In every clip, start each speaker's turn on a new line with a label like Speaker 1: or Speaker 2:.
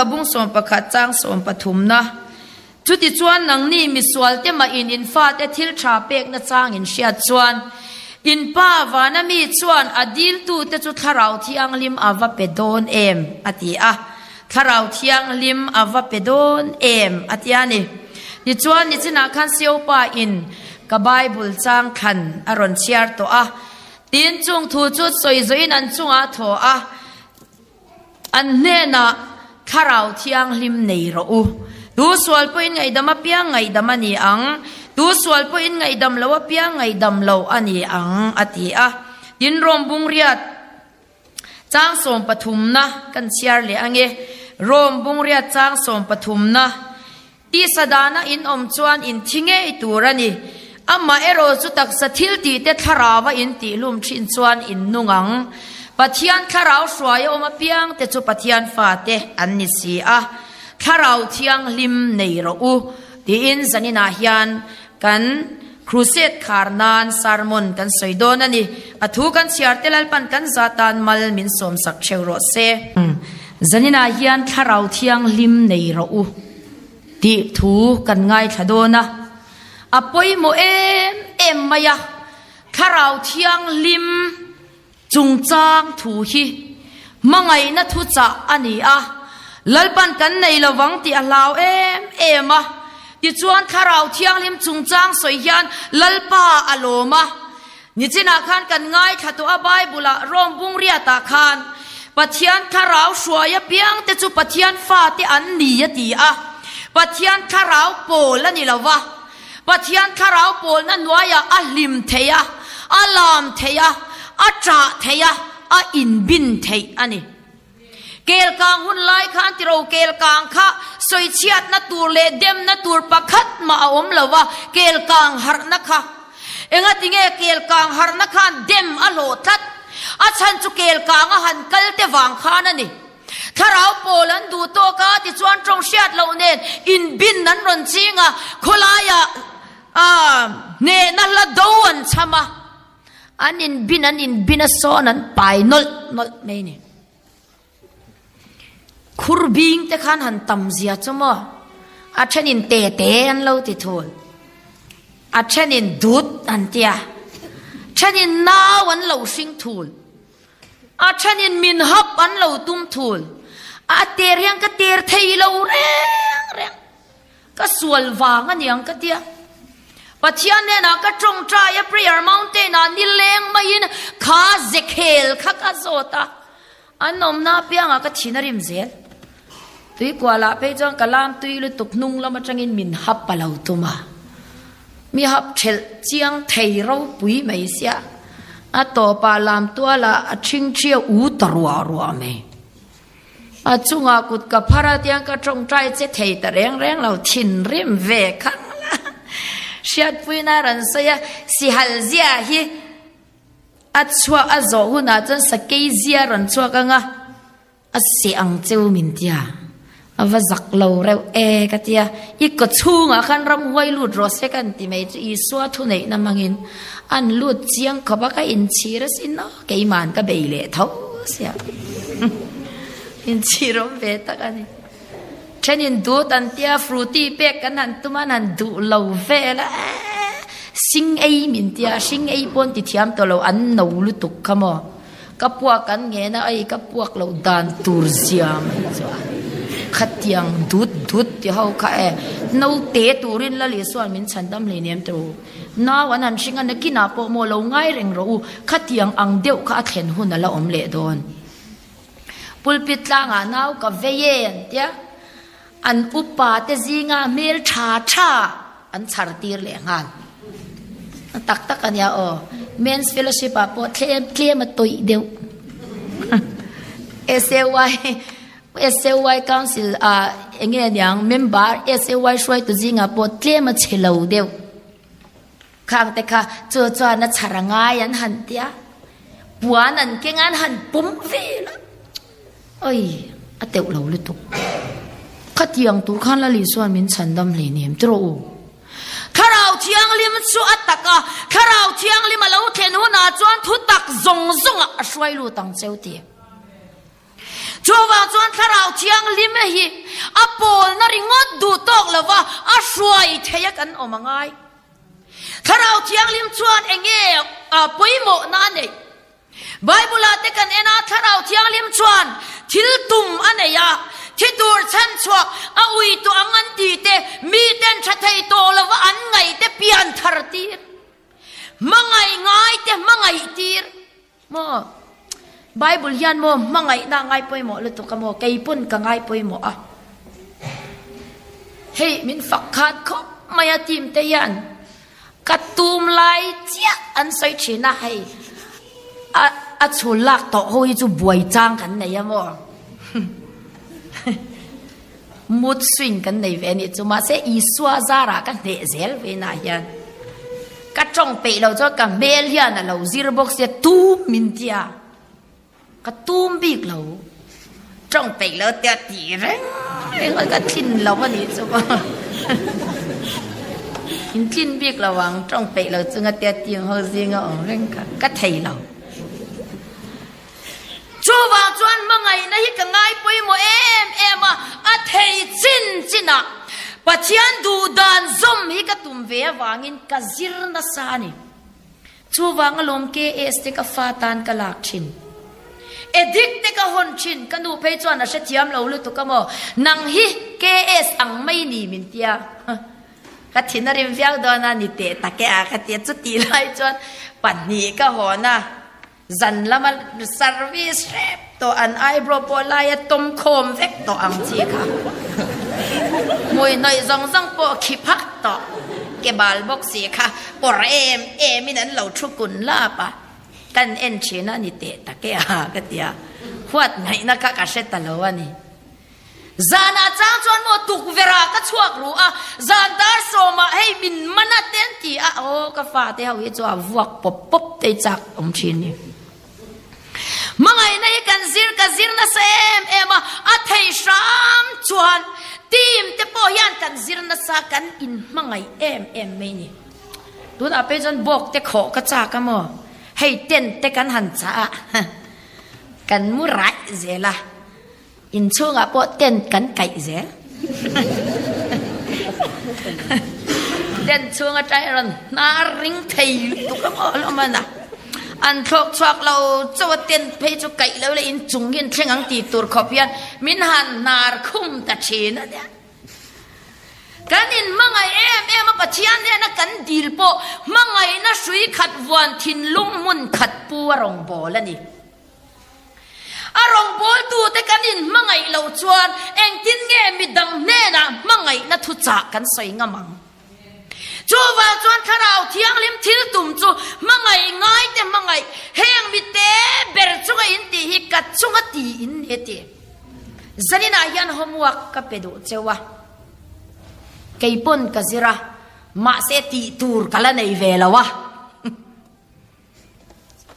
Speaker 1: Luka bung 11 chang 13na. Chutichuan nangni misualte mah in in fate thil tha pekna chang in hriat chuan in Pa vana mi chuan a diltute chu Thlarau Thianghlim a va pe dawn em? a ti a. Thlarau Thianghlim a va pe dawn em? a ti a ni. Tichuan nichinah khan Siopa in ka Bible chang thlan a rawn chhiar tawh a. Tin, chung thu chu sawi zawhin an chungah a thaw a. An hnenah Thlarau Thianghlim nei rawh u. Tu sual pawhin ngaihdam apiang ngaihdam a ni ang, tu sual pawhin ngaihdam lo apiang ngaihdam lo a ni ang, a ti a. Tin, Rom bungriat chang sawmpathumna kan chhiar leh ange. Rom bungriat chang sawmpathumna. Tisa dana in awm chuan in thi ngei tur a ni. Amah erawh chu taksa thil tihte thlarau a in tihhlum thin chuan in nung ang. Pathian thlarau hruai a awm apiang te chu Pathian fate an ni si a. Thlarau thianghlim nei rawh u tiin zaninah hian kan Crusade khar nan sermon kan sawi dawn a ni. A thu kan chhiar te Lalpan kan zah tan mal min sawmsak theuh rawh se. Zaninah hian thlarau thianghlim nei rawh u tih thu kan ngaithla dawn a, a pawimawh em em mai a, thlarau thianghlim chungchang thu hi hmangaihna thuchah a ni a, Lalpan kan nei lovang tih a hlau em em a, tichuan thlarau thianghlim chungchang sawi hian Lalpa a lawm a. Nichinah khan kan ngaithla tawh a Bible-ah Rom bung riatah khan Pathian thlarau hruai apiangte chu Pathian fate an ni a ti a. Pathian thlarau pawl a ni lo va. Pathian thlarau pawlna hnuaiah a hlim thei a, a lam thei a, a ṭah thei a, a inbin theih a ni. Kelkang hun lai khan tiro kelkang kha sawichhiatna tur leh demna tur pakhat mah a awm lo va, kelkang harhna kha. Engatinge kelkang harhna khan dem a hlawh tlat? A chhan chu kelkang a han kal te vang khan a ni. Thlarau pawl an duh tawk a, tichuan tawng hriat loh nen inbin an rawn ching a, khawlaiah hnehna hla do an chham a. An in bin an in bin a sawn an pai nawlh nawlh mai ni. Khur bing te khan han tam zia chu maw. A then in te te an lo ti thul. A then in dut an tia. Then in nau an lo hring thul. A then in min hap an lo tum thul. A ter hian ka ter thei lo reng reng. Ka sual vang a niang ka tia. Pathian hnenah ka tawngtai a prayer mountain ah nileng maiin kha zekhel kha ka zawt a. An awmna apiangah ka thin a rim zel. Tuikualah phei chuan ka lam tui lutuk hnung lam atangin min hap a lo tum a. Mi hap thelh chiang thei ropui mai sia. A tawpah lam tualah a thingthia u ta ruah ruah mai. A chungah kut ka phar a tiang ka tawngtai che thei ta reng reng lo thinrim ve khang la. Hriatpuina rawn sawi a, sihal zia hi a chhuak a zawh hunah chuan sakei zia rawn chhuak ang a, a seh ang cheu min tia. A va zak lo reuh e ka tia, i kaw chhungah khan ramhuai lut rawh se ka inti mai chu Isua thuneihna hmangin an lut chiang khawp a, ka inchhir asin aw. Keiman ka bei leh tho sia. Inchhir awm ve tak a ni. Thenin dut an tia fruity pek kan han tum a, an han duh lo vel a, eeh sing ei min tia, hring ei pawn ti thiam tawh lo, an no lutuk kha maw. Ka puak an ngen a, ei ka puak loh dan tur zia mai chu a. Khatiang dut dut ti ho kha e, naute turin Lal Isua'n min chhan dam hleinem tawh u. Nau an han hring a, nakinah pawh maw lo ngai reng rawh u, khatiang ang deuh kha a thlen hun a la awm leh dawn. Pulpit tlangah nau ka vei e an tia, an upa te zinga hmel tha tha an chhar tir leh nghal. A tak tak a nia aw, Men's Fellowship ah pawh tlem tlem a tawih deuh. SAY SAY Council ah eng nge niang member SAY hruaitu zingah pawh tlem a chhe lo deuh. Khang te kha chu chuan a chhar a ngai an han tia, puan an keng a an han pum vel a, oi a teuh lo lutuk. Khatiang tur khan Lali chuan min chhan dam hleinem tiraw u. Thlarau Thianghlim chu a tak a, Thlarau Thianghlim a lo thlen hunah chuan thutak zawng zawngah a hruai lut ang cheu ti. Chuvang chuan Thlarau Thianghlim hi a pawlna ringawt duh tawk lova a hruai theih a kan awm a ngai. Thlarau Thianghlim chuan enge pawimawhna a neih? Bible-ah te kan en a, Thlarau Thianghlim chuan thil tum a nei a, thi tur chhan chhuak a ui tawh ang an ti te, miten tha thei tawh lova an ngaih te pian thar tir, hmangaih ngai te hmangaih tir maw? Bible hian maw hmangaihna a ngai pawimawh lutuk a maw? Kei pawn ka ngai pawimawh a. Hei min fak khat khawp mai a team te hian. Ka tum lai chiah an sawi thin a, hei a a chhul lak tawh ho hi chu buai chang kan nei a maw? Mood swing kan nei ve a nih chu, mahse Isua zarah ka hneh zel ve inah hian ka tawng peih lo chuan ka hmel hian a lo zir bawk sia tum min tia. Ka tum bik lo. Tawng peih lo tia tih reng reng a ka tlin lo a nih chu maw. In tlin bik lo ang tawng peih lo chunga tia team ho zinga awm reng kha ka thei lo. Chuvang chuan hmangaihna hi ka ngai pawimawh em em a, a thei chin chinah Pathian duhdan zawm hi ka tum ve avangin ka zir nasa a ni. Chuvang alawm KS te ka fa tan ka lak thin. Addict te ka hawn thin, ka nu phei chuan a hrethiam lo lutuk a maw, nang hi KS ang mai ni min tia. Ka thin a rim viau dawn a, ni teh tak e a ka tia, chutih lai chuan pahnih ka hawn a, zan lama service hrep tawh an eyebrow pawh laia tawm khawm vek tawh ang chi kha. Hmui hnawih zawng zawng pawh khi phak tawh ke bal bawk si kha pawr em em in an lo thu kun lap a, kan en thin a ni teh tak e a ka ti a, huat ngaihna kha ka hre ta lo a ni. Zanah chang chuan maw tukverh ah ka chhuak ru a, zan dar sawmah hei min man a te an ti a, aw ka fate ho hi chu a vuak pawp pawp te chak awm thin ni. Hmangaihna hi kan zir ka zir nasa em em a, a thei hram chuan team te pawh hian kan zir nasa kan inhmangaih em em mai ni. Tunah phei chuan bawk te khawh ka chak a maw, hei tent te kan han chah a, kan mu raih zel a. Inchhungah pawh tent kan kaih zel. Tent chhung atang hian rawn hnar ring thei lutuk a maw hlawm a na. An thlawk chhuak lo chauh a tent phei chu kaih lo leh inchung hi an thleng ang tih tur khawp hian min han hnar khum ta thin a nia. Kan inhmangaih em em a Pathian hnena kan dil pawh hmangaihna hrui khat vuan thinlung hmun khat pu a rawngbâwl a ni. A rawngbawltute kan inhmangaih loh chuan engtin nge midang hnenah hmangaihna thuchah kan sawi ngam ang? Chuvang chuan Thlarau Thianghlim thil tum chu hmangaih ngaite hmangaih, heng mite ber chunga in tih hi ka chunga ti in ni a ti. Zaninah hian homework ka pe duh cheu a, kei pawn ka zir a, mahse tih tur ka la nei ve lo a.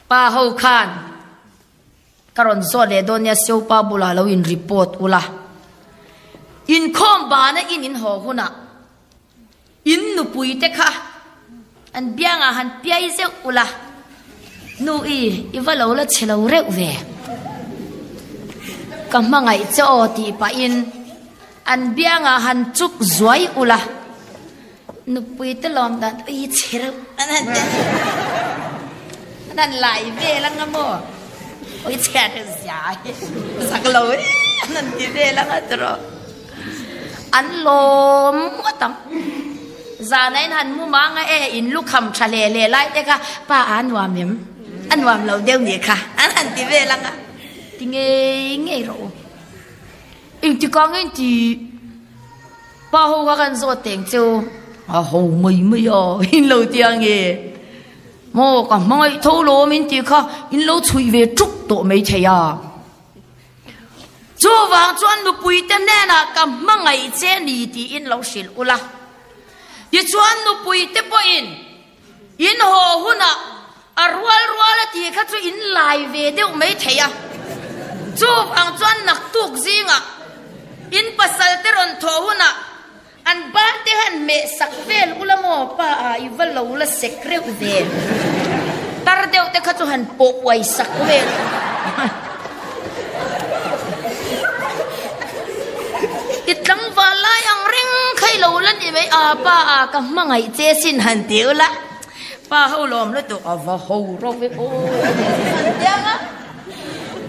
Speaker 1: Pa ho khan ka rawn zawt leh dawn nia Siopa bulah lo in report ula. Inkhawm bana in in haw hunah in nupui te kha an biangah han piai zeuh ula. Nu i, i va lo la chhe lo reuh ve. Ka hmangaih che aw tih pahin an biangah han chuk zuai ula. Nupui te lawm dan ui chhe reuh an han ti an han lai vel anga maw ui chhe reuh zia hi zak lo e an han ti vel anga tawrh an lawm ngawt ang zana in han mu mang a e in lukham tha hle hle lai te kha pa a nuam em a nuam lo deuh nih kha an han ti vel anga ti ngei ngei rawh u engtikah nge in ti. Pa ho kha kan zawt teng cheu a ho mai mai a in lo ti ange maw ka hmangaih tho lawm in tih kha in lo chhuih ve tuk tawh mai thei a chuvang chuan nupui te hnenah ka hmangaih che ni tiin lo hrilh ula tichuan nupui te pawhin In haw hunah a rual rual a tih kha chu in lai ve deuh mai thei a. Chuvang chuan naktuk zingah in pasal te rawn thawh hunah an ban te han meh sak vel ula maw pa a i va lo la sek reuh ve. Tar deuh te kha chu han pawh uai sak vel. lo la ni mai, a pa a ka hmangaih che sin han ti ula, pa ho lawm lutuk a va ho ro ve aw han ti ang a,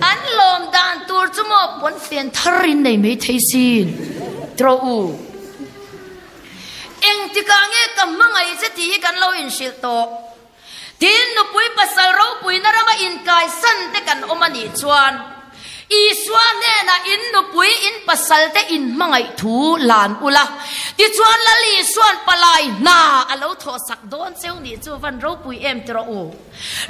Speaker 1: an lawm dan tur chu maw pawnfen thar in nei mai thei sin trawh u. Engtikah nge ka hmangaih che tih hi kan lo inhrilh tawh. Tin, nupui pasal ropuina rama inkaisan te kan awm a nih chuan, Isua hnenah in nupui in pasal te in hmangaih thu lan ula, tichuan Lal Isua'n palai hna a lo thawhsak dawn cheu nih chu van ropui em ti rawh u.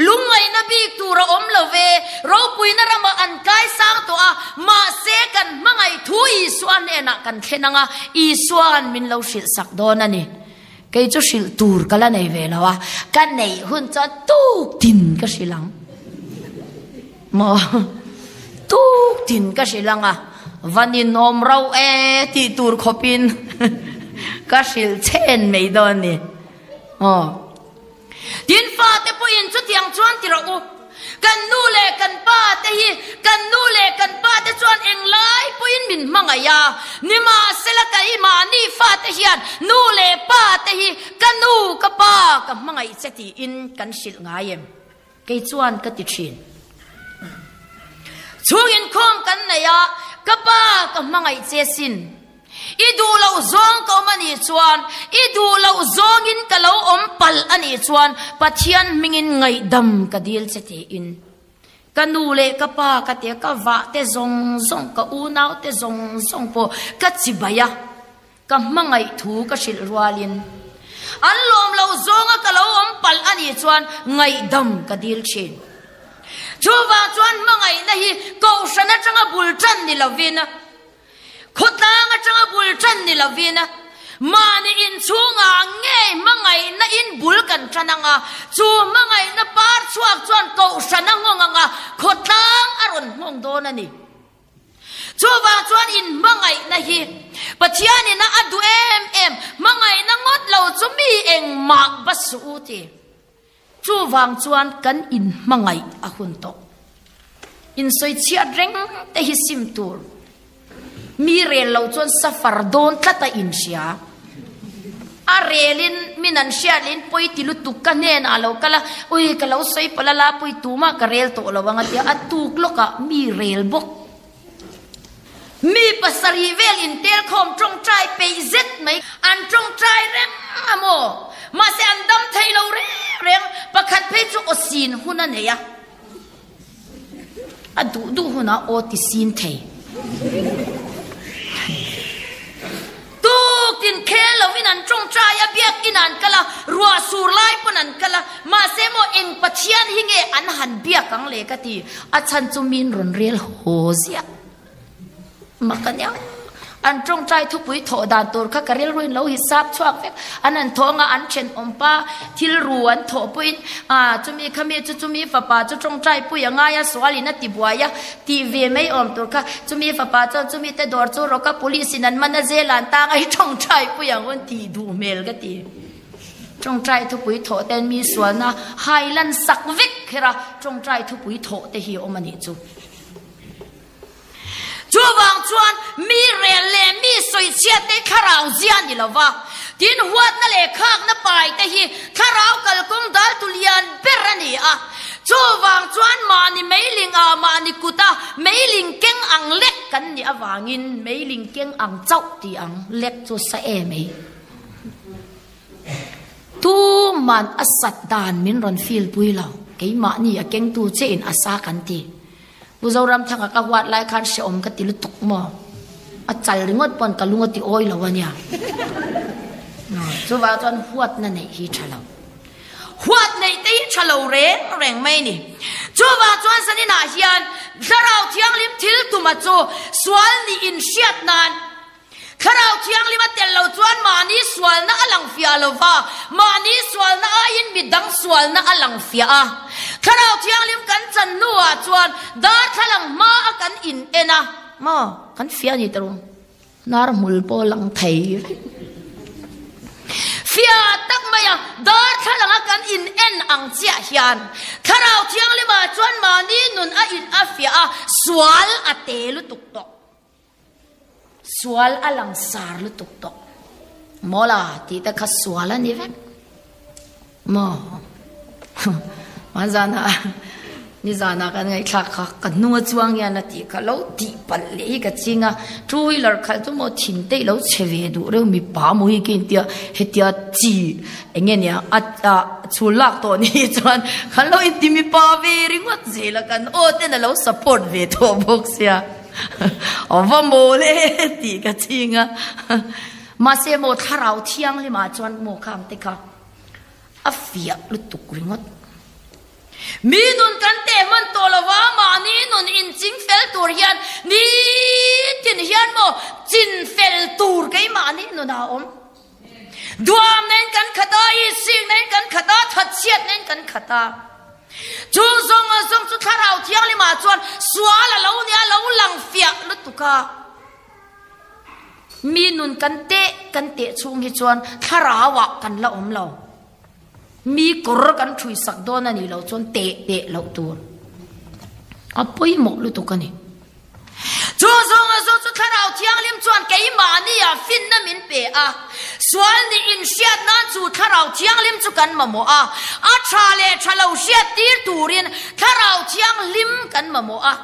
Speaker 1: Lungngaihna bik tur a awm lo ve, ropuina ramah an kaisang tawh a, mahse kan hmangaih thu Isua hnenah kan thlen ang a, Isua'n min lo hrilhsak dawn a ni. Kei chu hrilh tur ka la nei ve lo a, ka neih hun chuan tuk tin ka hrilh ang. Maw? Tuk tin ka hrilh ang a, va ninawm rauh e tih tur khawpin ka hrilh chhen mai dawn ni. Aw. Tin fate pawhin chutiang chuan ti rawh u, kan nu leh kan pa te hi kan nu leh kan pa te chuan englai pawhin min hmangaih a, nimahsela keimahni fate hian nu leh pa te hi ka nu ka pa ka hmangaih che tiin kan hrilh ngai em? Kei chuan ka ti thin. Chhung inkhawm kan nei a, ka pa ka hmangaih che sin. I duh loh zawng ka awm a nih chuan, i duh loh zawngin ka lo awm palh a nih chuan Pathian hmingin ngaihdam ka dil che tiin ka nu leh ka pa ka tia ka vah te zawng zawng, ka unau te zawng zawng pawh ka chibai a, ka hmangaih thu ka hrilh rualin an lawm loh zawnga ka lo awm palh a nih chuan ngaihdam ka dil thin. Chuvang chuan hmangaihna hi kohhran atanga bul tan ni lovin, Khawtlang atanga bul tan ni lovin mahni inchhungah ngei hmangaihna in bul kan tan ang a, chu hmangaihna par chhuak chuan kohhran a nghawng ang a, khawtlang a rawn nghawng dawn a ni. Chuvang chuan in hmangaihna hi Pathianin a duh em em, hmangaihna ngawt lo chu mi engmah va suh u ti. Chuvang chuan kan inhmangaih a hun tawh. Insawichhiat reng te hi sim tur. Mi rel lo chuan safar dawn tlat a inhria. A relin min an hriat leh in pawi ti lutuk ka hnenah a lo kal a, ui ka lo sawi palh a la pawi tumah ka rel tawh lo ang a tia, a tuk lawkah mi rel bawk. Mi pasarih vel intelkhawm tawngtai peih zet mai. An tawngtai reng a maw? Mahse an dam thei lo reng reng. Pakhat phei chu aw sin hun a nei a. A duh duh hunah aw ti sin thei. Tukin khel lovin an tawngtai a, biakin an kal a, ruah sur lai pawn an kal a. Mahse maw eng Pathian hi nge an han biak ang le ka ti. A chhan chu min rawn rel haw ziah. Mak a nia. An tawngtai thupui thawh dan tur kha ka rilruin lo hisap chhuak vek. An han thawng a, an thenawm pa thil ru an thawh pawhin, ah chumi khami chu chumi fapa chu tawngtai pui a ngai a, sualin a ti buai a, Tih ve mai awm tur kha chumi fapa chuan chumi te dawr chu rawk a police in an man a zel an tang a i tawngtai pui ang un tih duh hmel ka ti. Tawngtai thupui thawh ten mi sualna hai lan sak vek kher a tawngtai thupui thawh te hi awm a nih chu. Chuvang chuan mi rel leh mi sawichhiat te thlarau zia ni lova tin huatna leh khakna pai te hi thlarau kalkawng dal tu lian ber a ni a. Chuvang chuan mahni meiling ah mahni kuta meiling keng ang lek kan nih avangin meiling keng ang chauh tih ang lek chu sa em ei. Tuman a sat dan min rawn feel pui lo, keimahni a kengtu che in a sa kan ti. Pu Zoramthanga ka huat lai khan hrehawm ka ti lutuk maw? A chal ringawt pawn ka lung a ti awi lo a nia. Chuvang chuan huatna neih hi tha lo. Huat neih te hi tha lo reng reng mai ni. Chuvang chuan zaninah hian Thlarau Thianghlim thil tuma chu sual nih inhriat nan Thlarau Thianghlim a tel lo chuan mahni sualna a lang fiah lo va, mahni sualna aiin midang sualna a lang fiah a. Thlarau Thianghlim kan chan hnuah chuan darthlalang hma a kan in en a, maw kan fiah a ni ta ru. Hnar hmul pawh lang thei vek. Fiah tak maia darthlalanga kan in en ang chiah hian Thlarau Thianghlimah chuan mahni nun a in a fiah a, sual a te lutuk tawh. Sual a langsar lutuk tawh. Mawla tih te kha sual a ni vek. Maw? Hmanzana nizana kan ngaihthlak kha ka hnung a chuang hian a tih kha lo tih palh leh hi ka ching a, two wheeler khalh chu maw thin te i lo chhe ve duh reuh mipa maw hi ka intia hetia chi eng nge nia a ah chhul lak tawh ni chuan kan lo inti mipa ve ringawt zel a kan aw ten a lo support ve tawh bawk sia a va mawl e tih ka ching a mahse maw thlarau thianghlimah chuan maw khang te kha. A fiah lutuk ringawt. Mi nun kan teh hman tawh lo va, mahni nun inching fel tur hian nitin hian maw chin fel tur keimahni nunah a awm. Duamna-in kan khat a, isingna-in kan khat a, thatchhiatna-in kan khat a. Chung zawng zawng chu Thlarau Thianghlimah chuan sual a lo nia, a lo lang fiah lutuk a. Mi nun kan teh kan teh chhung hi chuan thlarauah kan la awm lo. Mi kawr kan ṭhui sak dawn a nih loh chuan teh teh loh tur. A pawimawh lutuk a ni. Chu zawnga zawng chu Thlarau Thianghlim chuan keimahnia finna min pe a. Sual nih inhriat nan chu Thlarau Thianghlim chu kan mamawh a. A ṭha leh ṭha lo hriat tir turin Thlarau Thianghlim kan mamawh a.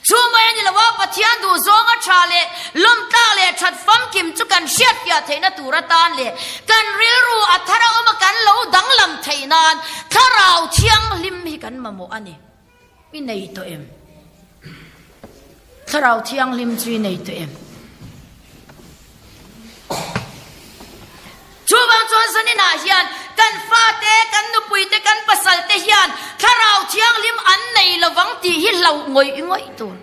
Speaker 1: Chu mai a ni lo a, Pathian duh zawnga tha leh lawmtlak leh that famkim chu kan hriatfiah theihna tur atan leh kan rilru a thar a awm a kan lo danglam theih nan Thlarau Thianghlim hi kan mamawh a ni. I nei tawh em? Thlarau Thianghlim chu i nei tawh em? Chuvang chuan zaninah hian kan fate, kan nupuite, kan pasalte hian Thlarau Thianghlim an nei lovang tih hi hlauh ngawih ngawih tur.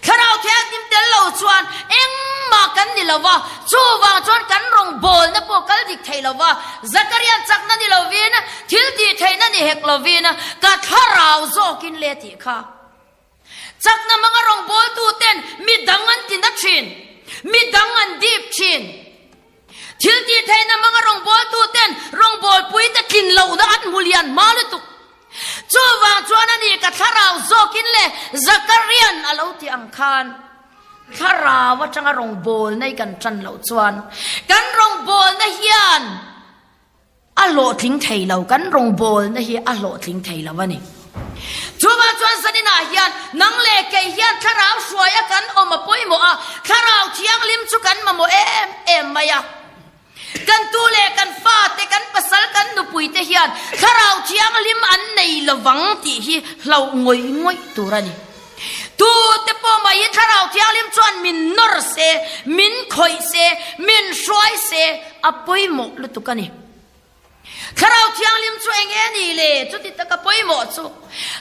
Speaker 1: Thlarau Thianghlim tel lo chuan engmah kan ni lova, chuvang chuan kan rawngbawlna pawh kal dik thei lova, Zakarian chakna ni lovin, thil tih theihna ni hek lovin, ka thlarau zawkin le tih kha. Chakna hmanga rawngbawltuten mi dang an ti na thin, mi dang an dip thin. Thil tih theihna hmanga rawngbawltuten rawngbawlpuite tlin lohna an hmu lian hma lutuk. Chuvang chuan a ni ka thlarau zawkin le Zakarian a lo ti ang khan thlarau atanga rawngbawlna i kan tan loh chuan kan rawngbawlna hian A hlawhtling thei lo, kan rawngbawlna hi a hlawhtling thei lo a ni. Chuvang chuan zaninah hian nang leh kei hian thlarau hruaia kan awm a pawimawh a, thlarau thianghlim chu kan mamawh em em mai a. Kan tu leh kan fate, kan pasal, kan nupuite hian thlarau thianghlim an nei lovang tih hi hlauh ngawih ngawih tur a ni. Tute pawh mai hi thlarau thianghlim chuan min nawr se, min khawih se, min hruai se a pawimawh lutuk a ni. Thlarau thianghlim chu eng nge ni le? Chuti taka pawimawh chu.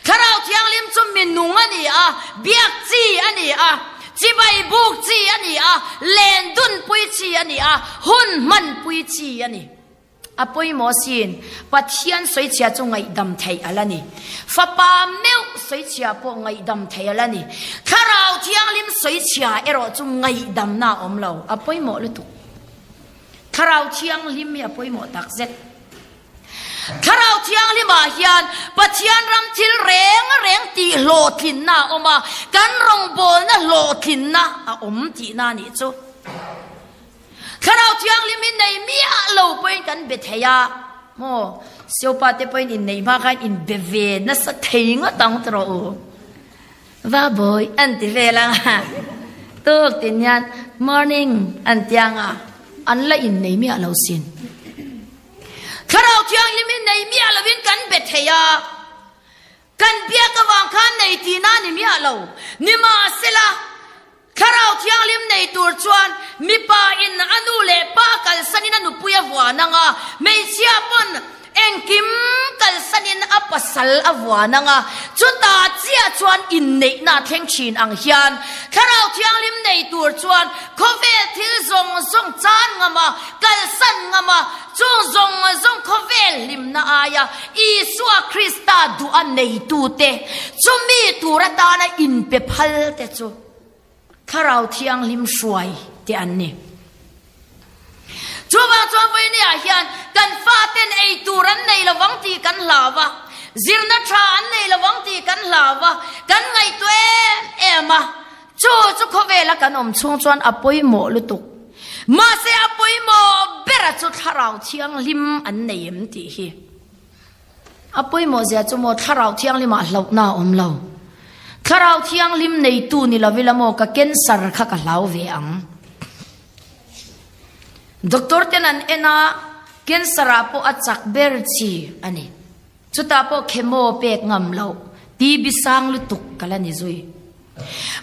Speaker 1: Thlarau thianghlim chu minung a ni a, biak chi a ni a, chibai buk chi a ni a, len dunpui chi a ni a, hun hmanpui chi a ni. A pawimawh asin, Pathian sawichhia chu ngaihdam theih a la ni. Fapa meuh sawichhia pawh ngaihdam theih a la ni. Thlarau Thianghlim sawichhia erawh chu ngaihdamna a awm lo. A pawimawh lutuk. Thlarau Thianghlim hi a pawimawh takzet. Thlarau Thianghlimah hian Pathian ram thil reng reng tih hlawhtlinna a awm a, kan rawngbawlna hlawhtlinna a awm tihna a nih chu. Thlarau Thianghlim hi nei miah lo pawhin kan be thei a, maw? Siopa te pawhin inneih hma khan inbe ve nasa thei ngawt ang ti rawh u. Va bawi an ti vel ang a, tuk tin hian morning an ti ang a, an la innei miah lo sin. Thlarau Thianghlim hi nei miah lovin kan be thei a, Kan biak avang khan nei tihna a ni miah lo. Nimahsela, Thlarau Thianghlim nei tur chuan mipa in a nu leh pa kalsanin a nupui a vuan ang a, hmeichhia pawn engkim kalsanin a pasal a vuan ang a, chutah chiah chuan inneihna a thleng thin ang hian Thlarau Thianghlim nei tur chuan khawvel thil zawng zawng chan ngam a, kalsan ngam a, Chung zawng zawng khawvel hlimna aia Isua Krista duh a neitute, chumi tur atana inpe phal te chu Thlarau Thianghlim hruai te an ni. Chuvang chuan vawinia hian kan faten ei tur an nei lovang tih kan hlau a, zirna tha an nei lovang tih kan hlau a, kan ngaihtuah em em a. Chu chu khawvela kan awm chhung chuan a pawimawh lutuk. Mahse a pawimawh bera chu Thlarau Thianghlim an nei em tih hi. A pawimawh zia chu maw Thlarau Thianghlimah hlauhna a awm lo. Thlarau Thianghlim neitu ni lovila maw ka cancer kha ka hlau ve ang. Doctor ten an en a, cancer ah pawh a chak ber chi a ni. Chutah pawh chemo pek ngam loh, TB sang lutuk ka la ni zui.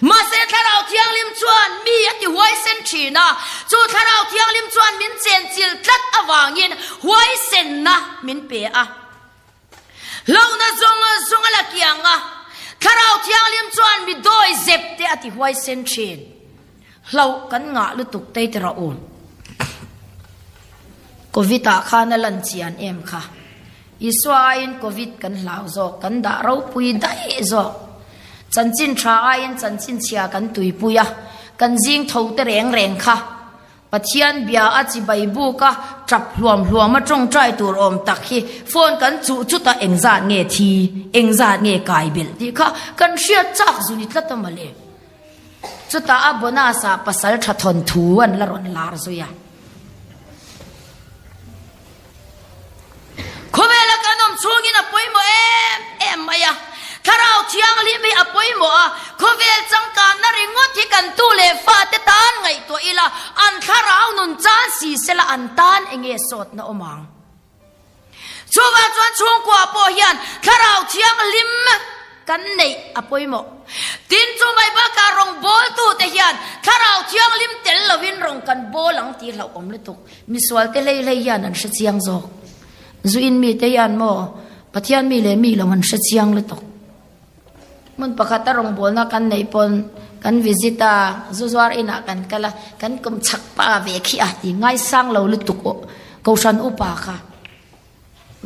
Speaker 1: Mahse Thlarau Thianghlim chuan mi a ti huaisen thin a, chu Thlarau Thianghlim chuan min chenchil tlat avangin huaisenna min pe a. Hlauhna zawng zawng a la kiang a, Thlarau Thianghlim chuan mi dawi zep te a ti huaisen thin. Hlauh kan ngah lutuk tei ti rawh u. Covid ah khan a lan chian em kha. Isua aiin Covid kan hlau zawk, kan dah ropui daih zawk. Chanchin tha aiin chanchin chhia kan tuipui a, kan zing tho te reng reng kha. Pathian bia a chibai buk a, tap hluam hluam a tawngtai tur awm tak hi phone kan chuh chut a engzat nge thi, engzat nge kai belh tih kha kan hriat chak zu ni tlat a mawle. Chutah a bonus ah pasal tha thawn thu an la rawn lar zui a. Khawvela kan awm chhungin a pawimawh em em mai a, Thlarau Thianghlim hi a pawimawh a, khawvel changkanna ringawt hi kan tu leh fate tan ngaihtuah ila, an thlarau nun chan si sela an tan enge sawtna awm ang. Chuvang chuan chhungkua pawh hian Thlarau Thianghlim kan neih a pawimawh. Tin, chu mai bakah rawngbawltute hian Thlarau Thianghlim tel loin rawng kan bawl ang tih hlauhawm lutuk. Misualte hlei hlei hian an hre chiang zawk. Zuin mite hian maw Pathian mi leh mi lo an hre chiang lutuk. Hmun pakhata rawngbawlna kan neih pawn kan visit a, zu zuar inah kan kal a, kan kum chhak pa ve khi a ti ngaisang lo lutuk aw Kohhran upa kha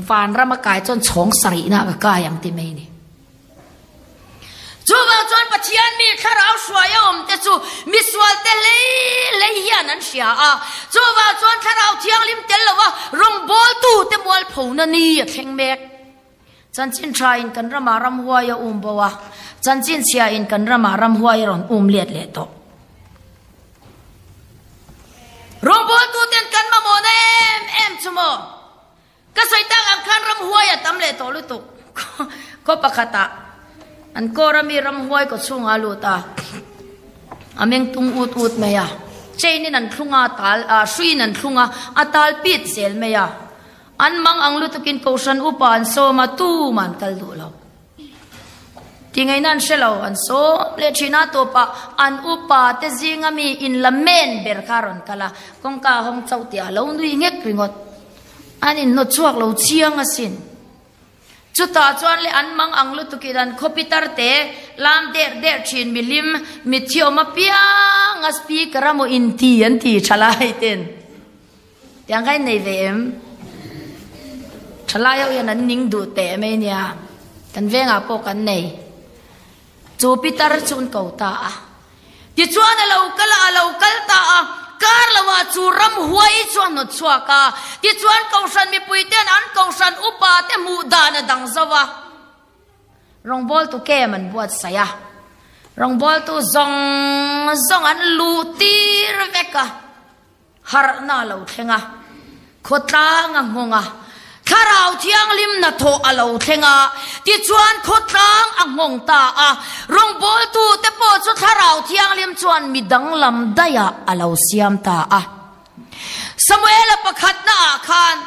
Speaker 1: vanram a kai chuan chhawng sarihna ka kai ang ti mai ni. Chuvang chuan Pathian mi thlarau hruai a awm te chu misual te hlei hlei hian an hria a, chuvang chuan thlarau thianghlim tel lova rawngbawltu te mualphona ni a thleng mek. Chanchin tha in kan ramah ramhuai a um bo a, chanchin chhia in kan ramah ramhuai a rawn um let leh tawh. Rawngbawltu ten kan mamawhna em em chu maw? Ka sawi tak ang khan ramhuai a tam leh tawh lutuk. Khaw pakhatah an kawr a mi ramhuai kaw chhungah a lut a, a meng tung ut ut mai a, chain in an thlung a, tal, hruiin an thlung a, a tal pit zel mai a. An mang ang lutukin Kohhran upa an sawm a, tumah an kal duh lo. Tingaihna an hre lo, an sawm leh thin a, tawpah an upa te zinga mi in la men ber kha a rawn kal a, kawngka a hawng chauh tih a lo nui nghek ringawt. An inhnawt chhuak lo chiang asin. Chutah chuan le an mang ang lutukin an khaw pitar te lam der der thin milim mitthi awm apiang a speaker a maw inti an ti tha lai ten. Tiang kha in nei ve em? Thalai ho hian an ning duh teh mai nia. Kan vengah pawh kan nei. Chu pitar chu an ko ta a. Tichuan a lo kal a, a lo kal ta a. Kar lovah chu ramhuai chu a hnawt chhuak a. Tichuan Kohhran mipuite'n an Kohhran upate hmuh dan a dang zo a. Rawngbawltu kem an buatsaih a, rawngbawltu zawng zawng an luh tir vek a. Harhna a lo thleng a, khawtlang a nghawng a, Thlarau Thianghlim hnathawh a lo thleng a, tichuan khawtlang a nghawng ta a, rawngbawltute pawh chu Thlarau Thianghlim chuan mi danglam daihah a lo siam ta a. Samuela pakhatnaah khan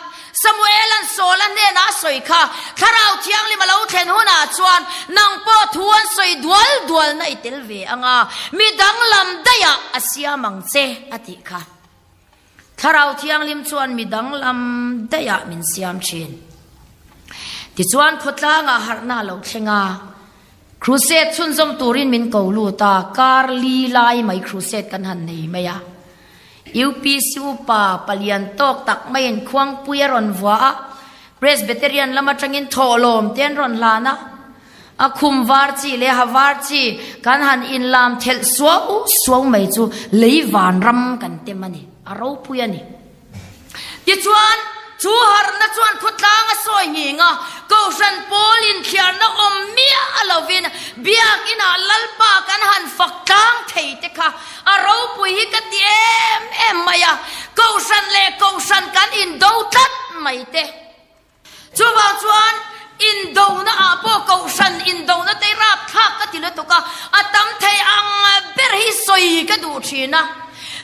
Speaker 1: Samuela'n Saula hnenah a sawi kha, Thlarau Thianghlim a lo thlen hunah chuan nang pawh thu an sawi dual dualna i tel ve ang a, mi danglam daihah a siam ang che, a tih kha. Thlarau Thianghlim chuan mi danglam daihah min siam thin. Tichuan khawtlangah harhna a lo thleng a, Crusade chhunzawm turin min ko lut a, kar li lai mai crusade kan han nei mai a. UPC upa palian tawk tak maiin khuangpui a rawn vua a, Presbyterian lam atangin thawhlawm te an rawn hlan a. A khum var chi leh ha var chi kan han inlam thelh suau suau mai chu lei vanram kan tem a ni, a ropui a ni. Tichuan, chu harhna. Fakna chuan khawtlang a sawi nghing a, Kohhran pawl inthliarna awm miah lovin Biakinah Lalpa kan han fak tlang thei te kha a ropui hi ka ti em em mai a, Kohhran leh Kohhran kan indo tlat mai te. Chuvang chuan indona ah pawh Kohhran indona te rapthlak ka ti lutuk a, a tam thei ang ber hi sawi ka duh thin a.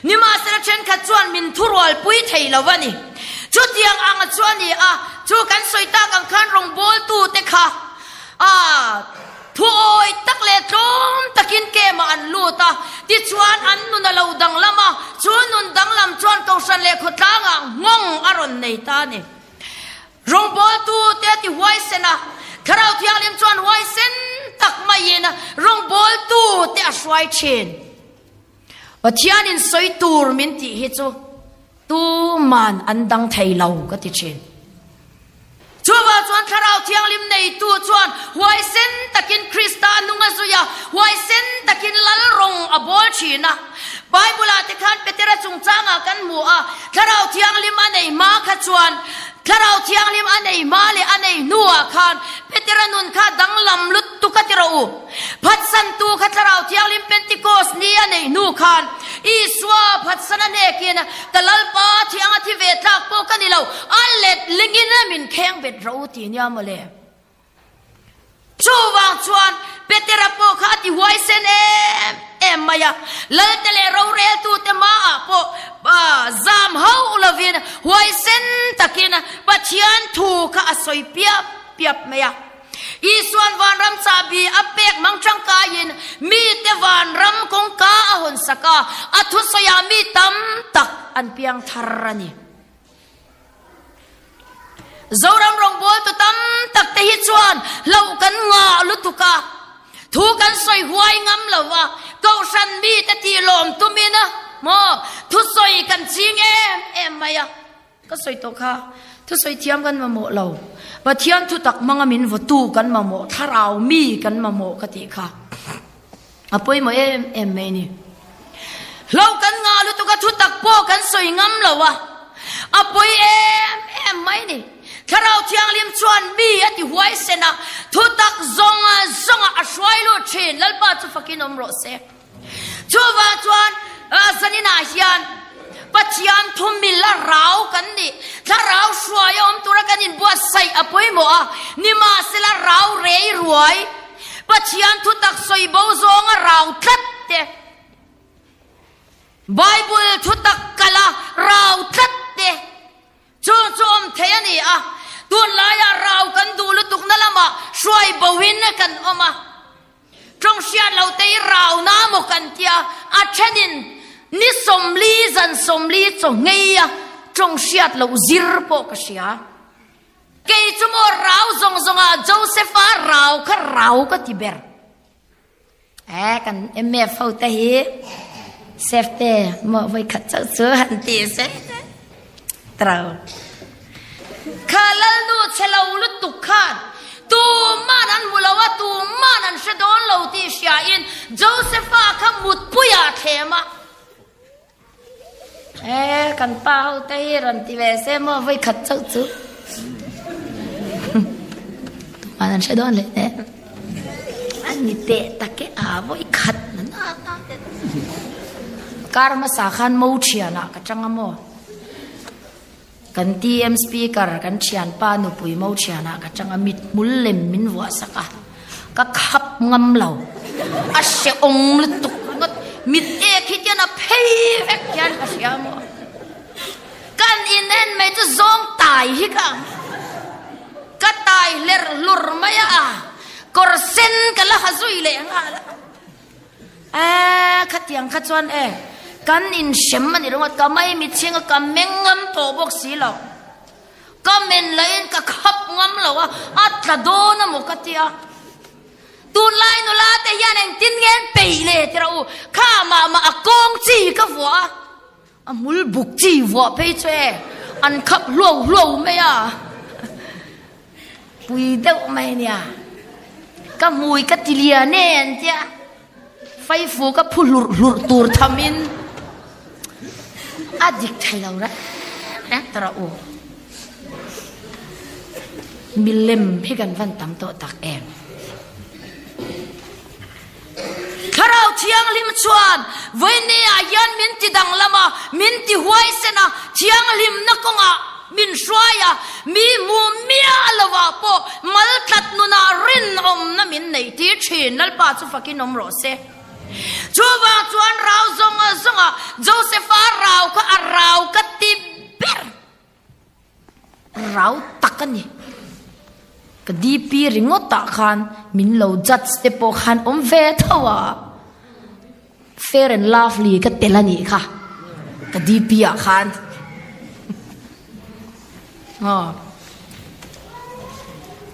Speaker 1: Nimahsela thenkhat chuan min thurualpui thei lo a ni. Chutiang ang chu a ni a, chu kan sawi tak ang khan rawngbawltute kha a thuawi tak leh tlawm takin kemah an lut a, tichuan an nun a lo danglam a, chu nun danglam chuan Kohhran leh khawtlangah nghawng a rawn nei ta a ni. Rawngbawltute a ti huaisen a, Thlarau Thianghlim chuan huaisen tak maiin rawngbawltute a hruai thin. Pathianin sawi tur min tih hi chu tuman an dang thei lo ka ti thin. Chuvang chuan Thlarau Thianghlim neitu chuan huaisen takin Krista nung a zui a, huaisen takin lal rawng a bawl thin a. Bible-ah te khan Petera chungchangah kan hmu a, Thlarau Thianghlim a nei hma kha chuan Thlarau Thianghlim a nei hma leh a nei hnuah khan Petera nun kha danglam lutuk a ti rawh u. Phatsantu kha Thlarau Thianghlim Pentikos ni a neih hnu khan Isua phatsan a hnekin, Ka Lalpa thiang a thi ve tlak pawh ka ni lo, a let lingin min kheng bet rawh u ti nia mawle. Chuvang chuan Petera pawh kha a ti huaisen em em mai a, Lalte leh roreltute hmaah pawh zam hauh lovin huaisen takin Pathian thu kha a sawi piap piap mai a. Isuan vanram chahbi a pek mang tangkaiin mite vanram kawngka a hawn sak a, a thusawiah mi tam tak an piang thar a ni. Zoram rawngbawltu tam tak te hi chuan hlauh kan ngah lutuk a, thu kan sawi huai ngam lo a, kohhran mite tih lawm tumin maw thusawi kan ching em em mai a. Ka sawi tawh kha, thusawi thiam kan mamawh lo. Pathian thutak hmanga min vawtu kan mamawh, thlarau mi kan mamawh ka tih kha a pawimawh em em mai a ni. Hlo kan ngah lutuk a, thutak pawh kan sawi ngam lo a, a pawi em em mai a ni. Thlarau Thianghlim chuan mi a ti huaisen a, thutak zawnga zawnga a hruai lut thin. Lalpa chu fakin awm rawh se. Chuvang chuan zaninah hian Pathian thumil a rau kan nih, thlarau hruai a awm tura kan inbuatsaih a pawimawh a, nimahsela rau rei ruai, Pathian thutak sawi bo zawnga rau tlat te, Bible thutak kala rau tlat te, Chung chu awm thei a ni a, tunlaiah rau kan duh lutukna lamah hruai boin kan awm a. Tawng hriat lo te hi rauna maw kan tia, a thenin ni 40 zan 40 chaw ngei a tawng hriat loh zir pawh ka hria. Kei chu maw rau zawng zawngah Joseph-a rau kha rau ka ti ber. Eh kan MF ho te hi chef te maw voi khat chauh chu han ti se trau. Kha lalnu che lo lutuk khan tuman an hmu lo a tuman an hre dawn lo tih hria in Josepha kha mutpuiah a thlem a. Eh, kan pa ho te hi rawn ti ve se maw voi khat chauh chu. Tuman an hre dawn leh ne. An ni teh tak e a voi khat na na na. Kar hmasa khan mo thianah ka tang a maw. Kan TM Speaker kan thianpa nupui mo thianah ka chang a, mithmul lem min vuah sak a, ka khap ngam lo, a hrehawm lutuk ringawt, mit ek hi tian a phei vek hian ka hria maw, kan in en mai chu zawng tai hi ka ang, ka tai hler hlur mai a, kawr sen ka la ha zui leh nghal a. Eee khatiang kha chuan e kan inhrem a ni ringawt ka mai mitchhing a ka meng ngam tawh bawk si lo. Ka men lahin ka khap ngam lo a, a tla dawn a maw ka tia. Tunlai nula te hian engtin nge an peih le ti rawh u, kha mah mah a kawng chi ka vuah a. A hmul buk chi vuah phei chu e, an khap hluau hluau mai a, pui deuh mai nia. Ka hmui ka ti lian e an tia, faifu ka phu hlurh hlurh tur thamin a dik thei lo reng reng ta rawh u. Milem hi kan van tam tawh tak em. Thlarau Thianghlim chuan vawinia hian min ti danglam a, min ti huaisen a, thianghlimna kawngah min hruai a, mi hmu miah lovah pawh mal tlat nunah rinawmna min neih tir thin. Lalpa chu fakin awm rawh se. Chuvang chuan rau zawng zawngah Josepha rau kha a rau ka ti ber. Rau tak a ni. Ka DP ringawt ah khan min lo judge te pawh khan awm ve tho a. Fair and lovely ka tel a nih kha. Ka DP ah khan. Aw.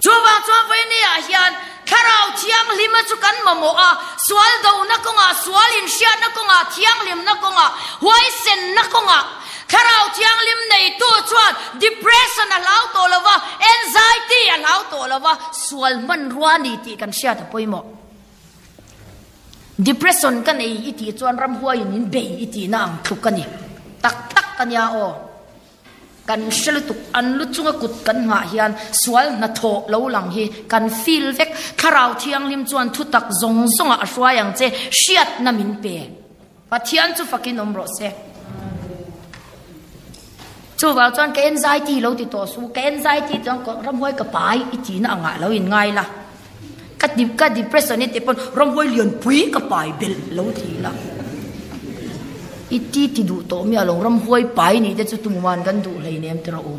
Speaker 1: Chuvang chuan vawiini ah hian Thlarau Thianghlima chu kan mamawh a, sual dona kawngah, sual inhriatna kawngah, thianghlimna kawngah, huaisenna kawngah. Thlarau Thianghlim neitu chuan depression a hlau tawh lo va, anxiety a hlau tawh lo va, sual hmanrua a ni tih kan hriat a pawimawh. Depression ka nei i tih chuan ramhuaiin min bei i tihna ang tluk a ni. Tak tak a nia aw. Kan hre lutuk, an lu chunga kut kan nghah hian sual hnathawh lo lang hi kan feel vek. Thlarau Thianghlim chuan thutak zawng zawngah a hruai ang che, hriatna min pe. Pathian chu fakin awm rawh se. Chuvang chuan ka anxiety lo ti tawh suh, ka anxiety chuan ramhuai ka pai i tihna angah lo in ngai la. Ka ka depression i tih pawn ramhuai lianpui ka pai belh lo ti ila. I ti ti duh tawh miah lo ramhuai pai nih te chu tumuman kan duh hleinem ti rawh u.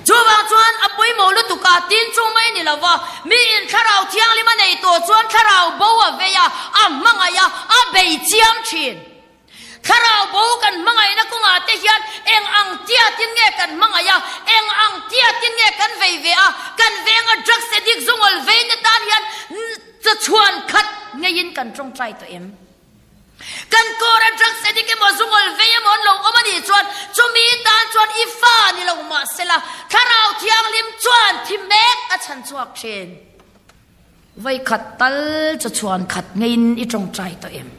Speaker 1: Chuvang chuan a pawimawh lutuk a, tin chu mai ni lova, miin thlarau thianghlim a nei tawh chuan thlarau bo a vei a, a hmangaih a, a bei chiam thin. Thlarau bo kan hmangaihna kawngah te hian eng ang tiatin nge kan hmangaih a, eng ang tiatin nge kan vei ve a, kan venga drugs addict zungawl veina tan hian chawchhuan khat ngeiin kan tawngtai tawh em? Kan kawra drugs addict emaw zungawl vei emaw an lo awm a nih chuan chumi tan chuan i fa ni lo mahsela Thlarau Thianghlim chuan thi mek a chhan chhuak thin. Vawikhat tal chu chhuan khat ngeiin i tawngtai tawh em?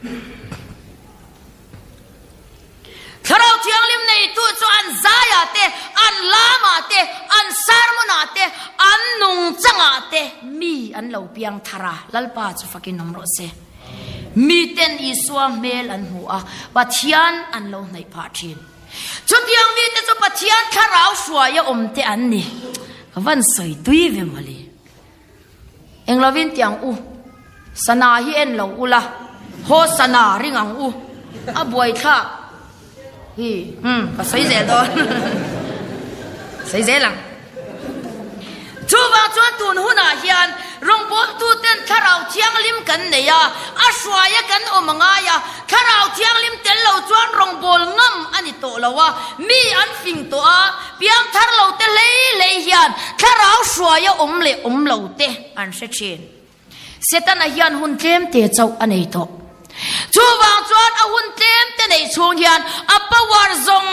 Speaker 1: Thlarau Thianghlim neitu chu an zaiah te, an lamah te, an sermon-ah te, an nungchangah te mi an lo piang thar a, Lalpa chu fakin awm rawh se. Miten Isua hmel an hmu a, Pathian an lo hnaih phah thin. Chutiang mite chu Pathian thlarau hruaia awmte an ni. Ka van sawi tui ve mawle. Eng lovin ti ang u, sana hi en lo ula, haw sana ring ang u, a buaithlak hi, umm ka sawi zel dawn, sawi zel ang. Chuvang chuan tun hunah hian rawngbawltuten Thlarau Thianghlim kan nei a, a hruaia kan awm a ngai a, Thlarau Thianghlim tel lo chuan rawngbâwl ngam a ni tawh lo a, mi an fing tawh a, piangthar lo te hlei hlei hian thlarau hruaia awm leh awm lo te an hre thin. Setana hian hun tlem te chauh a nei tawh. Chuvang chuan a hun tlem te neih chhung hian a power zawng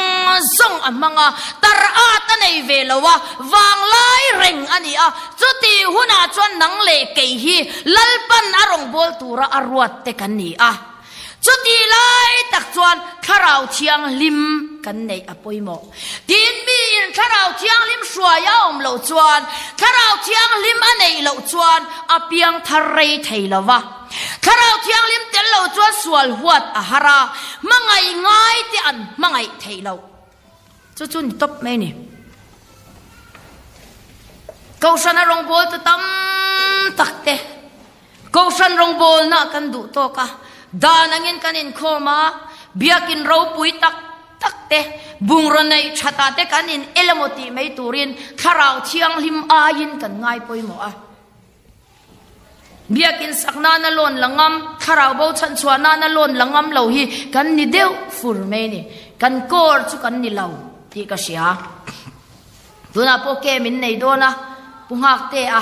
Speaker 1: zawng a hmang a, tar at a nei ve lo a, vanglai reng a ni a, chuti hunah chuan nang leh kei hi Lalpan a rawngbâwl tura a ruat te kan ni a. Chuti lai tak chuan Thlarau Thianghlim kan neih a pawimawh. Tin, miin Thlarau Thianghlim hruai a awm loh chuan, Thlarau Thianghlim a neih loh chuan a piang thar rei thei lo va. Thlarau Thianghlim tel lo chuan sual huat a har a, hmangaih ngai te an hmangaih theih loh. Chu chu ni tawp mai a ni. Kohhrana rawngbawltu tam tak te. Kohhran rawngbawlna kan duh tawk a, dan angin kan inkhawm a, biakin ropui tak tak te, bungraw neih thatah te kan in el emaw tih mai turin thlarau thianghlim aiin kan ngai pawimawh a. Biakin sak nana lawn la ngam, thlarau bo chhanchhuah nana lawn la ngam lo hi kan ni deuh fur mai a ni. Kan kawr chu kan ni lo tih ka hria. Tunah pawh ke min nei dawn a, Pu Nghaktea.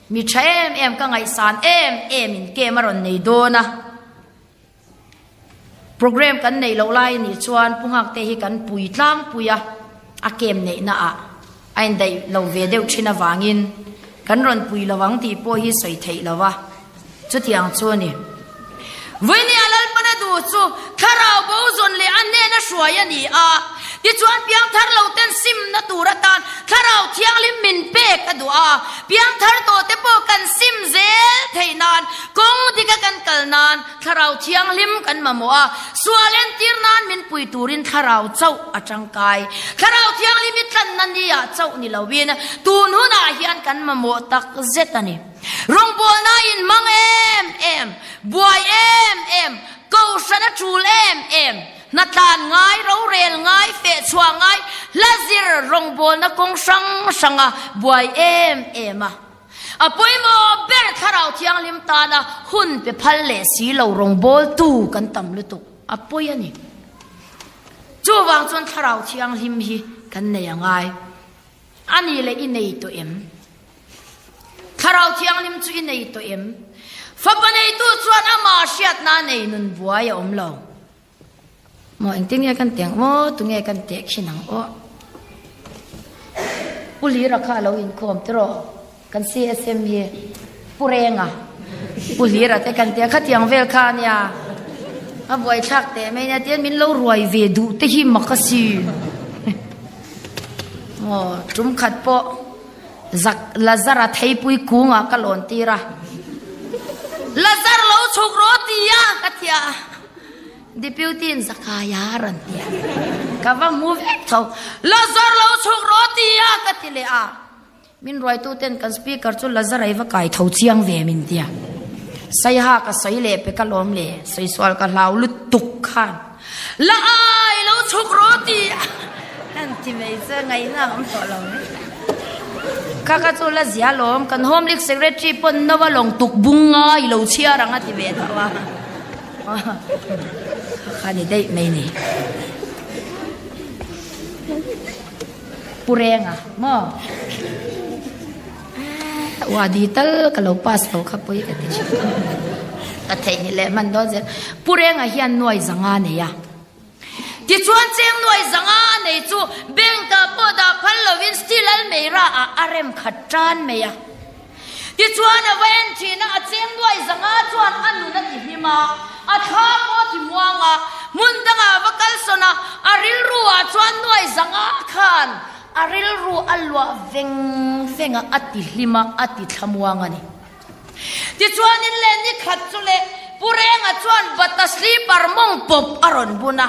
Speaker 1: Mi tha em em ka ngaihsan em em in kem a rawn nei dawn a, program kan neih loh lai anih chuan Pu Nghakte hi kan pui tlangpui a, a kem neihna ah a indaih lo ve deuh thin avangin kan rawn pui lo ang tih pawh hi sawi theih lo a, chutiang chu a ni. Vawinia Lalpana duh chu thlarau bo zawn leh a hnena hruai a ni a. Tichuan piangthar lo ten simna tur atan Thlarau Thianghlim min pek a duh a, piangthar tawh te pawh kan sim zel theih nan, kawng dika kan kal nan Thlarau Thianghlim kan mamawh a, sual entir nan min pui turin Thlarau chauh a tangkai. Thlarau Thianghlim i tlanna ni ah chauh ni loin tun hunah hian kan mamawh tak zet a ni. Rawngbawlna inhmang em em, buai em em, kohhran a tul em em, hnatlan ngai, rorel ngai, fehchhuah ngai, hla zir rawngbawlna kawng hrang hranga buai em em a. A pawimawh ber Thlarau Thianghlim tana hun pe phal leh si lo rawngbawltu kan tam lutuk a pawi a ni. Chuvang chuan Thlarau Thianghlim hi kan nei a ngai. A nih leh i nei tawh em? Thlarau Thianghlim chu i nei tawh em? Fapa neitu chuan amah hriatna nei nun buai a awm lo. Maw engtin nge kan teh ang aw? Tunge kan teh khin ang aw? Pu Lira kha a lo inkhawm tiraw? Kan CSM hi Pu Renga, Pu Lira te kan tia khatiang vel kha ania. A buaithlak teh mai nia tian min lo ruai ve duh te hi mak a si. Maw tum khat pawh Zak Lazara theipui kungah ka lawn tir a. Lazar lo chhuk rawh tia ka tia. Deputy in Zakaia a rawn ti a. Ka va hmu vek tho. Lazar lo chhuk rawh tia ka ti leh a. Min ruaitu ten kan speaker chu Lazar a i va kai tho chiang ve min tia. Saiha ka sawi leh pe ka lawm le. Sawi sual ka hlau lutuk khan. La ai lo chhuk rawh ti an ti mai chu ngaihna a awm tawh lo mai. Kha kha chu la zia lawm kan home league secretary pawn no a lawng tuk bung nga i lo chhiar ang a ti ve tho a. Kha kha ni daih mai ni. Pu Renga maw? Wadi tal ka lo pass lo kha pawi ka ti thin. Ka theih ni leh hman dawn zel. Pu Renga hian nuai zanga a nei a. Tichuan cheng nuai zanga a nei chu bank ah pawh dah phal lovin steel almeira ah a rem khat tan mai a. Tichuan a va en thin a, a cheng nuai zanga chuan a nun a ti hlim a, a thla pawh a ti muang a, hmun dangah a va kalsawn a, a rilru ah chuan nuai zanga khan a rilru a luah veng veng a, a ti hlim a, a ti thla muang a ni. Tichuanin le ni khat chu le Pu Renga chuan bata slipper mawng pawp a rawn bun a,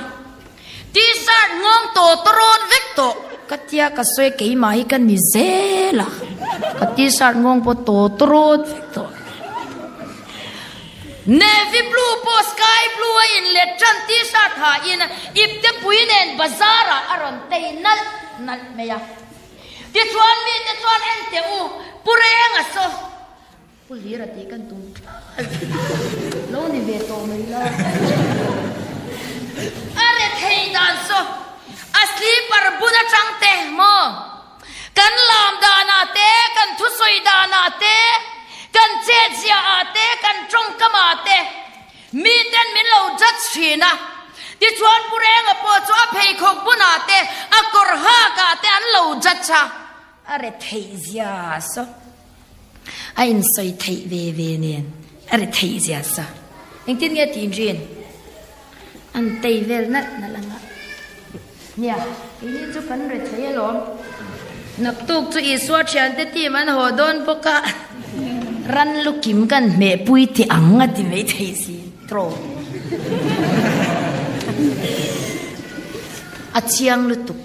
Speaker 1: T-shirt nghawng tawh tawrawn vek tawh. Ka tia ka sawi keimah hi ka ni zel a, ka T-shirt nghawng pawh tawh tawrawn vek tawh. Navy blue pawh sky blue a inlet tan T-shirt ha in ipte pui nen bazar ah a rawn tei nalh nalh mai a. Tichuan mite chuan en teh u, Pu Renga saw. Pu Lira tih kan tum thlal lo ni ve tawh mai la. A rethei dan saw a sleeper bun atang te maw kan lam danah te, kan thusawi danah te, kan chetzia ah te, kan tawngkam ah te miten min lo judge thin a. Tichuan Pu Renga pawh chu a pheikhawk bunah te, a kawr hak ah te an lo judge a. A retheih zia saw a insawi theih ve ve nen a retheih zia saw engtin nge tih inrin an tei vel nalh nalh ang a nia keini chu kan rethei alawm naktuk chu Isua thiante team an haw dawn bawk a ran lu kim kan hmehpui teh ang a ti mai thei si trawh a chiang lutuk.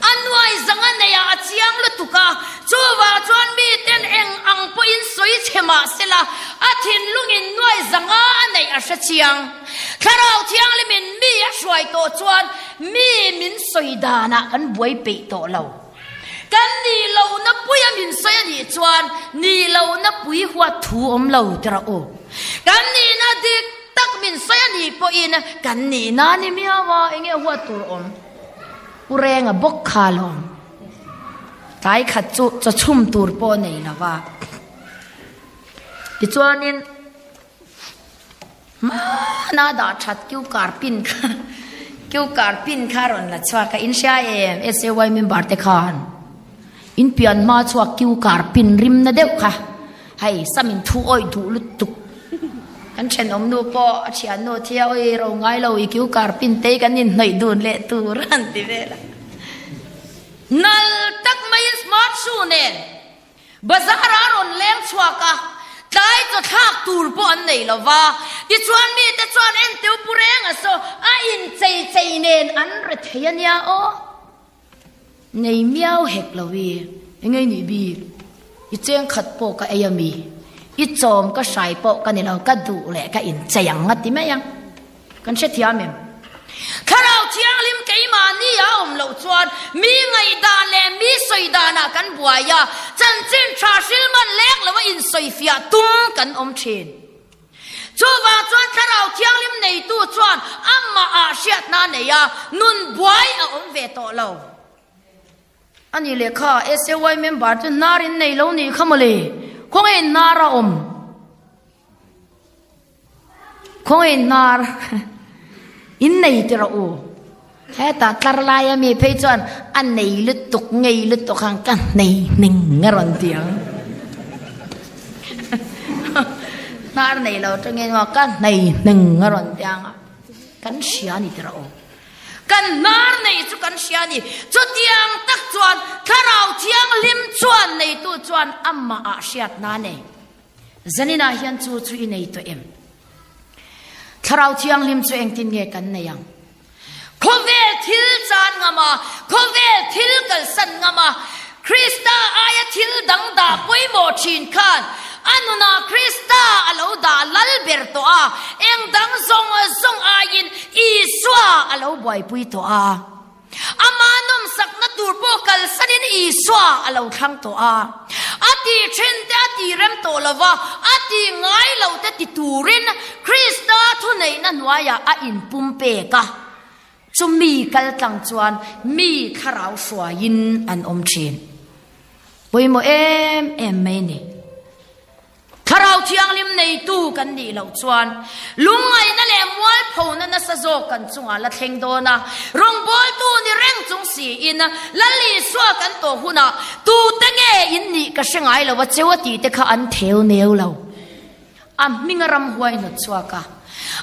Speaker 1: A nuai zang a nei a, a chiang lutuk a, chuvang chuan miten eng ang pawhin sawi chhe mah sela, a thinlungin nuai zanga a neih a hre chiang. Thlarau Thianghlimin mi a hruai tawh chuan mi min sawi danah kan buai peih tawh lo. Kan nih lohna puia min sawi a nih chuan nih lohna pui huat thu awm lo tira u. Kan nihna dik tak min sawi a nih pawhin kan nihna ni miau a, enge huat tur awm? Pu Renga bawk kha alawm. Tlai khat chu chaw chhum tur pawh a nei lo va. Tichuanin hmana dah that kiu kar pin kha kiu kar pin kha a rawn la chhuak a, in hria em SAY member te khan in pian hma chhuak kiu kar pin rim na deuh kha Hei, sam in thu awih duh lutuk. Kan thenawm nu pawh a thiannu thia awih ro ngai lo i kiu kar pin te hi kan inhnawih dun leh tur an ti vel a. Nal tak maiin smart shoe nen Bazar ah a rawn leng chhuak a, tlai chaw thlak tur pawh an nei lo va, tichuan mite chuan enteu pu reng a saw a inchei chei nen an re thei a nia aw. Nei miau hek lo i, engei nih bik, i cheng khat pawh ka ei a mi, i chawm ka hrai pawh ka ni lo, ka duh leh ka inchei ang a ti mai ang. Kan hrethiam em? Thlarau Thianghlim keimahni a awm loh chuan mi ngaihdan leh mi sawi danah kan buai a, chanchin tha hrilman leng loa insawifiah tum kan awm thin. Chuvang chuan Thlarau Thianghlim neitu chuan amahah hriatna a nei a, nun buai a awm ve tawh lo. A nih leh kha SAY member chu hnar in nei lo nih kha mawle, khawnge in hnar a awm? Khawnge in hnar in nei ti rawh u. Hetah tlar laia mi phei chuan a nei lutuk ngei lutuk ang ka hnei hning a rawn ti ang. Hnar nei lo tangin ka hnei hning a rawn ti ang a, kan hria a ni ti rawh u. Kan hnar nei chu kan hria a ni. Chutiang tak chuan Thlarau Thianghlim chuan neitu chuan amahah hriatna a nei. Zaninah hian chu chu i nei tawh em? Thlarau Thianghlim chu engtin nge kan nei ang? Khawvel thil chan ngam a, khawvel thil kalsan ngam a, Krista aia thil dang dah pawimawh thin khan a nunah Krista a lo dah lal ber tawh a, eng dang zawng zawng aiin Isua a lo buaipui tawh a. Ama nawmsakna tur pawh kalsanin Isua a lo thlang tawh a. A ti thin te a ti rem tawh lo va, a ti ngai lo te ti turin Krista thuneihna hnuaiah a inpumpek a. Chumi kaltlang chuan mi thlarau hruaiin an awm thin. Pawimawh em em mai ni. Thlarau Thianghlim neitu kan nih loh chuan lungngaihna leh mualphona nasa zawk kan chungah la thleng dawn a. Rawngbawltu ni reng chung siin Lal Isua kan tawh hunah tute nge in nih ka hre ngai lo a cheu a tih te kha an theu neu lo. A hminga ramhuai hnawt chhuak a,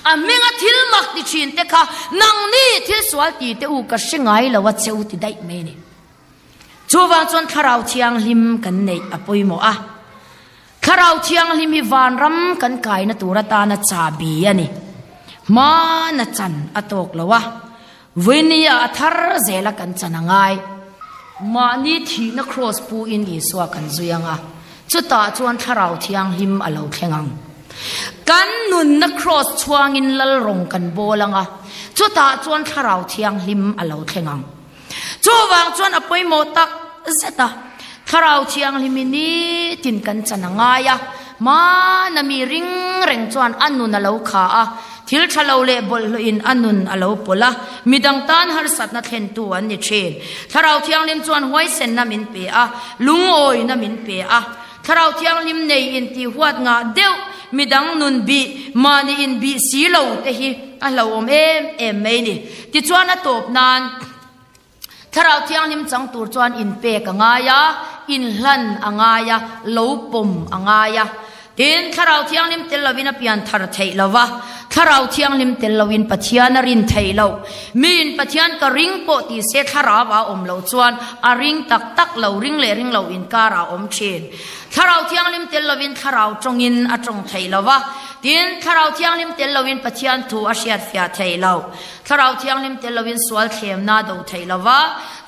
Speaker 1: a hminga thil mak ti thin te kha nangni thil sual ti te u ka hre ngai lo a cheu ti daih mai a ni. Chuvang chuan Thlarau Thianghlim kan neih a pawimawh a. Thlarau Thianghlim hi vanram kan kaina tur atana chahbi a ni. Hmana chan a tawk lo a, Vawinia a thar zela kan chan a ngai. Mahni thihna kraws puin Isua kan zui ang a, chutah chuan Thlarau Thianghlim a lo thleng ang. Kan nunna kraws chhuangin lalrawng kan bawl ang a, chutah chuan Thlarau Thianghlim a lo thleng ang. Chuvang chuan a pawimawh tak zet a, Thlarau Thianghlim i nitin kan chan a ngai a, hmana mi ring reng chuan a nun a lo kha a, thil tha lo leh bawlhhlawhin a nun a lo pawlh a, midang tan harsatna thlentu an ni thin. Thlarau Thianghlim chuan huaisenna min pe a, lungawina min pe a. Thlarau Thianghlim nei intihhuat ngah deuh midang nun bih, mahni inbih si lo te hi a hlauhawm em em mai ni. Tichuan a tawp nan Thlarau Thianghlim chang tur chuan inpek a ngai a, inhlan a ngai a, lo pawm a ngai a. Tin, Thlarau Thianghlim tel lovin a pian thar theih lo va, Thlarau Thianghlim tel lovin Pathian a rin theih loh. Miin Pathian ka ring pawh ti se Thlarau a awm loh chuan a ring tak tak lo, ring leh ring lo inkar a awm thin. Thlarau Thianghlim tel lovin Thlarau tawngin a tawng theih lo va, tin, Thlarau Thianghlim tel lovin Pathian thu a hriatfiah theih lo. Thlarau Thianghlim tel lovin sual thlemna a do theih lo va,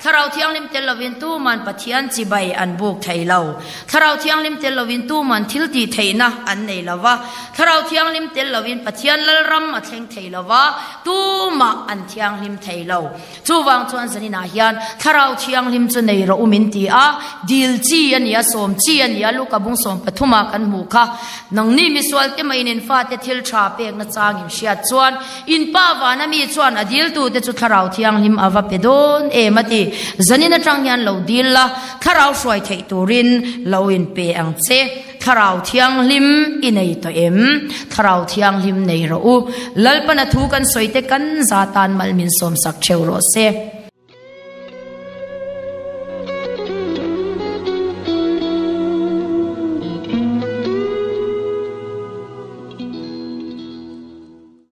Speaker 1: Thlarau Thianghlim tel lovin tuman Pathian chibai an buk thei lo. Thlarau Thianghlim tel lovin tuman thil tih theihna an nei lo va, Thlarau Thianghlim tel lovin Pathian Lalram a thleng thei lo va, tumah an thianghlim thei lo. Chuvang chuan zaninah hian Thlarau Thianghlim chu nei rawh u min ti a, dil chi a ni a, sawm chi a ni a, Luka bung sawm pathuma kan hmuh kha, Nangni misual te maiin in fate thil tha pekna chang in hriat chuan In pa vana mi chuan a diltute chu Thlarau Thianghlim a va pe dawn em a ti. Zanin atang hian lo dil la, Thlarau hruai theih turin lo in pe ang che. Thlarau Thianghlim i nei tawh em? Thlarau Thianghlim nei rawh u. Lalpana thu kan sawi te kan za tan mal min sawmsak theu rawh se.